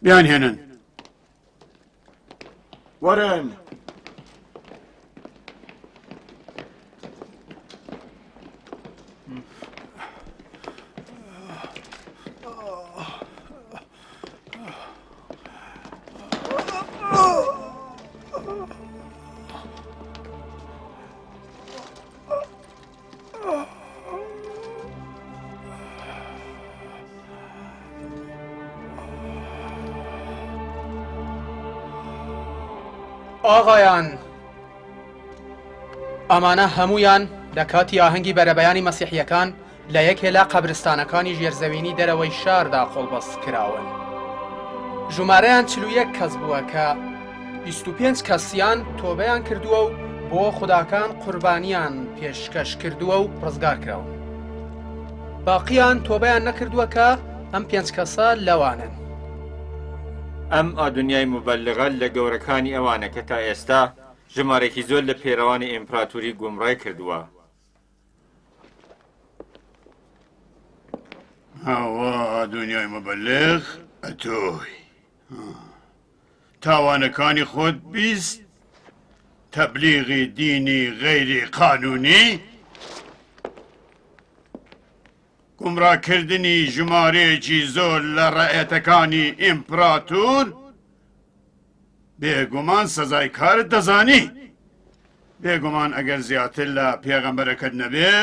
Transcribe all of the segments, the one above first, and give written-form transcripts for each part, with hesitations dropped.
بیانهێنن. وەرن. ئاغایان ئەمانە هەموویان لە کاتی ئاهەنگی بەرەبەیانی مەسیحیەکان لە یەکێ لە قەبرستانەکانی ژێرزەوینی دەرەوەی شاردا قۆڵبەست کراون. ژمارەیان 41 کەس بووە کە 25 کەسیان تۆبەیان کردووە و بۆ خوداکان قوربانیان پێشکەش کردووە و ڕزگار کراون. باقیان تۆبەیان نەکردووە کە ئەم پێنج کەسە لەوانەن. ئەم ئادونیای موبەلغە لە گەورەکانی ئەوانە کە تا ئێستا ژمارێکی زۆر لە پەیڕەوانی ئیمپراتوری گومڕای کردووە. ئەوە دنیای مبلغ ئەتۆی تاوانەکانی خۆت 20 تەبلیغی دینی غەیری قانونی گومڕاکردنی ژمارەیەکی زۆر لە ڕەئەتەکانی ئیمپراتور بێگومان سەزای کارت دەزانی. بێگومان ئەگەر زیاتر لە پێغەمبەرەکەت نەبێ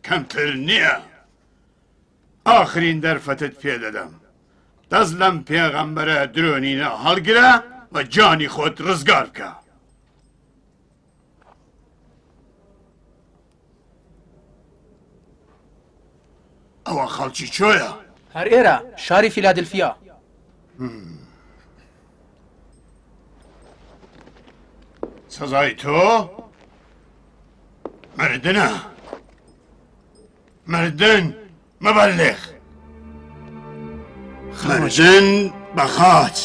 کەمتر نییە. ئاخرین دەرفەتت پێ دەدەم. دەست لەم پێغەمبەرە درۆنینە هەڵگرە و گیانی خۆت ڕزگار بکە. ئەوە خەڵکی کوێیە؟ هەر ئێرە، شاری فیلادلفیا. سزای تۆ مردنە مردن مبلغ مردن بە خاچ.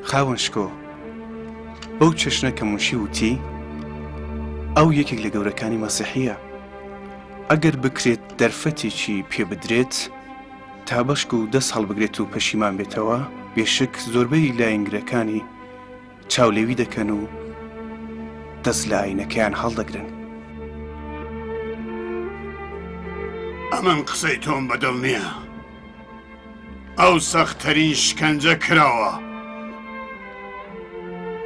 خاوەن شکۆ، بەو چەشنە کە مونشی وتی، ئەو یەکێک لە گەورەکانی مەسیحییە. ئەگەر بکرێت دەرفەتێکی پێ بدرێت تا بەشک و دەست هەڵبگرێت و پەشیمان بێتەوە، بێشک زۆربەی لایەنگرەکانی چاولێوی دەکەن و دەست لە ئاینەکەیان هەڵدەگرن. ئەمن قسەی تۆم بەدڵ نییە. ئەو سەختترین شکەنجە کراوە.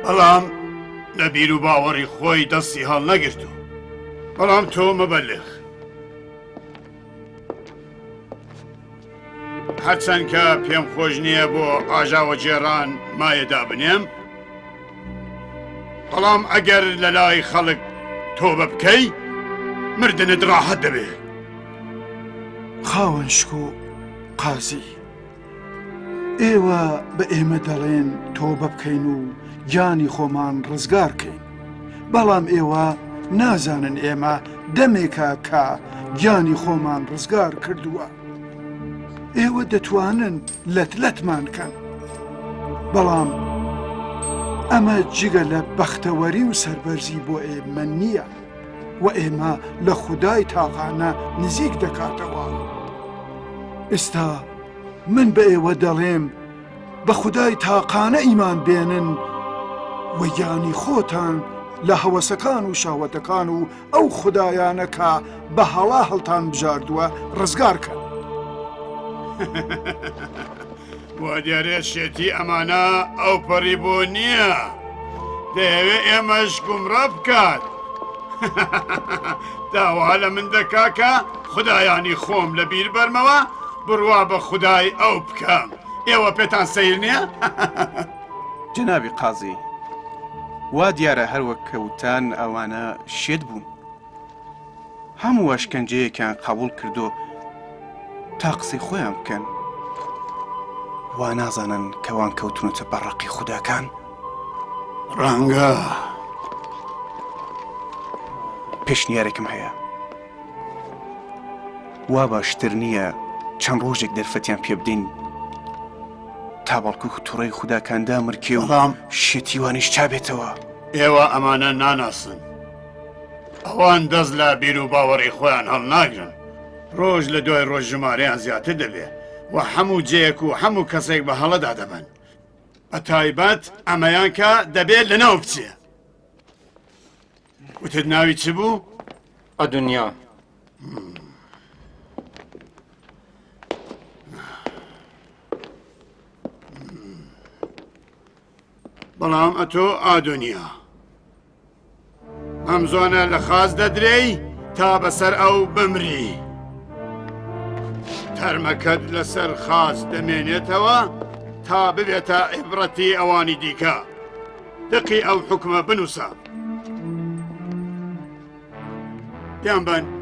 بەڵام لە بیروباوەڕی خۆی دەستی هەڵنەگرتوو. بەڵام تۆ مبەلغ. هەرچەند کە پێم خۆش نییە بۆ ئاژاوەگێڕان مایە دابنێم، بەڵام ئەگەر لە لای خەڵک تۆبە بکەی، مردنت ڕاحەت دەبێ. خاوەن شکۆ قازی، ئێوە بە ئێمە دەڵێن تۆبە بکەین و گیانی خۆمان ڕزگار کەین، بەڵام ئێوە نازانن ئێمە دەمێکە کە گیانی خۆمان ڕزگار کردووە. ئێوە دەتوانن لەت لەتمان کەن، بەڵام ئەمە جگە لە بەختەوەری و سەربەرزی بۆ ئێمە نییە و ئێمە لە خودای تاقانە نزیک دەکاتەوە. ئێستا من بە ئێوە دەڵێم بە خودای تاقانە ئیمان بێنن و گیانی خۆتان لە هەوەسەکان و شەهوەتەکان و ئەو خودایانە کە بە هەڵا هەڵتان بژاردووە ڕزگار کەن. وا دیارە شێتی ئەمانە ئەو پەڕی بۆ نییە دەیەوێ ئێمەش گومڕا بکات داوا لە من دەکا کە خودایانی خۆم لە بیر بەرمەوە بڕوا بە خودای ئەو بکەم ئێوە پێتان سەیر نییە؟ جەنابی قازی، وا دیارە هەر وەک کە وتان ئەوانە شێت بوون. هەموو ئەشکەنجەیەکیان قەبووڵ کردو تا قسەی خۆیان بکەن. وا نازانن کە وان کەوتوونەتە بەر ڕقی خوداکان؟ ڕەنگە. پێشنیارێکم هەیە. وا باشتر نییە چەند ڕۆژێک دەرفەتیان پێ بدەین تا بەڵکو توڕەی خوداکان دامرکێ و بەڵام شێتی وانیش چابێتەوە. ئێوە ئەمانە ناناسن. ئەوان دەست لە بیروباوەڕی خۆیان هەڵناگرن. ڕۆژ لە دوای ڕۆژ ژمارەیان زیاتر دەبێ و هەموو جێیەک و هەموو کەسێک بە هەڵەدا دەبەن. بە تایبەت ئەمەیان کە دەبێت لەناو بچێ. وتت ناوی چ بوو؟ ئەدونیا. بەڵام ئەتۆ ئادۆنیا ئەم زۆنە لە خاچ دەدرێی تا بەسەر ئەو بمری. تەرمەکەت لەسەر خاچ دەمێنێتەوە تا ببێتە عیبرەتی ئەوانی دیکە. دقی ئەو حوکمە بنووسە. بیانبەن.